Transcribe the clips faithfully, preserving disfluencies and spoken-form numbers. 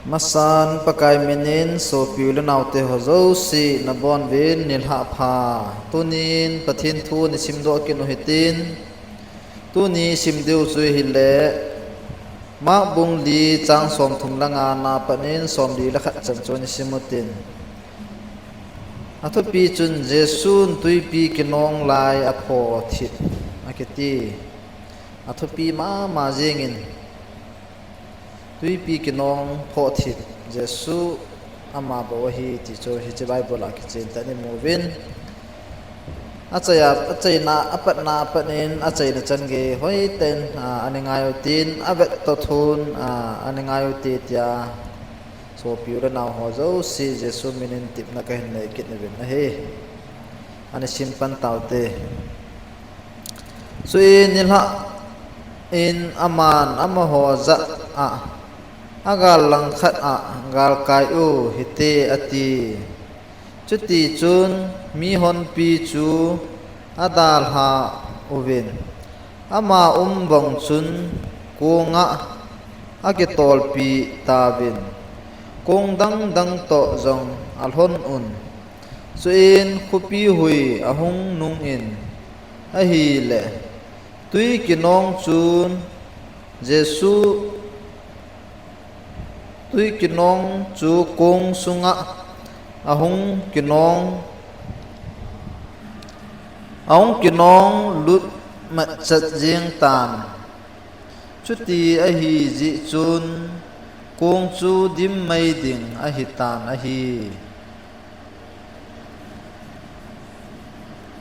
Masan Pakai minin sopi u le naote ho jouse nabonuvin nilhah pha. Tunin Pathen thu nisimdoh kit u hitin, tuni simdiu chu hile, Mark bung li chang somthum le nga na panin somli le khat chan chu nisim utin. Athupi chun Jesun twipi kinong lai aphoh thip akiti. Athupi mama jengin, twipi kinong phoh thip Jesu ama bou ahi ti chu hiche Bible a kichen tah in imuvin. Achaina, achaina, apatna, apatnin achaina chan gei hoitah in, a, ana ngai utin, avet toh thun, a, ana ngai ute tia, sopi u le nao ho jouse Jesu minin tepna kahin nei kit uvin ahi. Ana sim pan taute. Chuin nilhah in aman amaho jah a, agal langkhat a, galkai u hite ati. Chutichun mihonpi chu adalhah uvin, ama um bang chun kong a akitolpeh tauvin, kong dangdang toh jong alhon un. Chuin khopi hui ahung nungin ahile, twi kinong chun Jesu, twi kinong chu kong sunga ahung kinong, ahung kinong lut matchet jeng tan. Chuti ahi jeh chun kong chu dimmei ding ahitan ahi.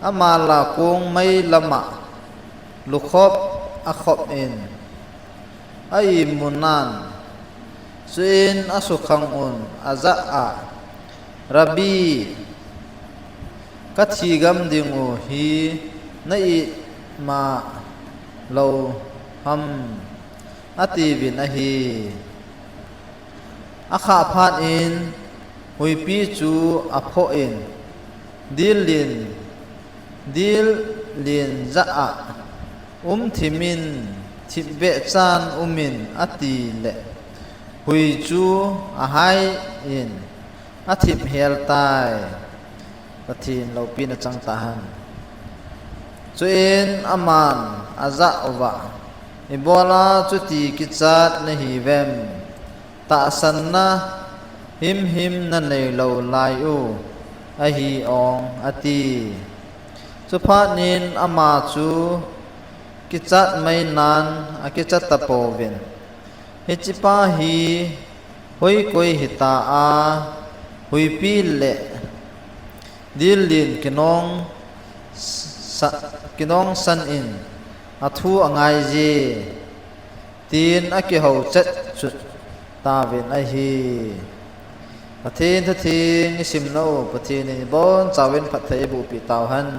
Ama la kong mei lama lukhop akhop in aimunan, chuin asukhang un ajah a, Rabbi, kathi gam dingu hi na ima lou ham, atiuvin ahi. Akhah phat in huipi chu aphoh in, dil len, dil len jah a um thimin, thipbeh chan umin atile, hui chu ahai in athip hel tai. Pathen loupina chang tahen. Chuin aman ajah uva, ibola chuti kichat nahiuvem? Tahsanna himhim naneilou lai u ahi ong, ati. Chuphat in ama chu kichat meinan akicha tapouvin, hichepa hi hoi koi hita a, huipi le dil len kinong sa-, kinong san in athu angaije, tin akihou chet chut tauvin ahi. Pathen thu theng isimnau Pathen in ibonchauvin phatthei eibohpeh tauhen.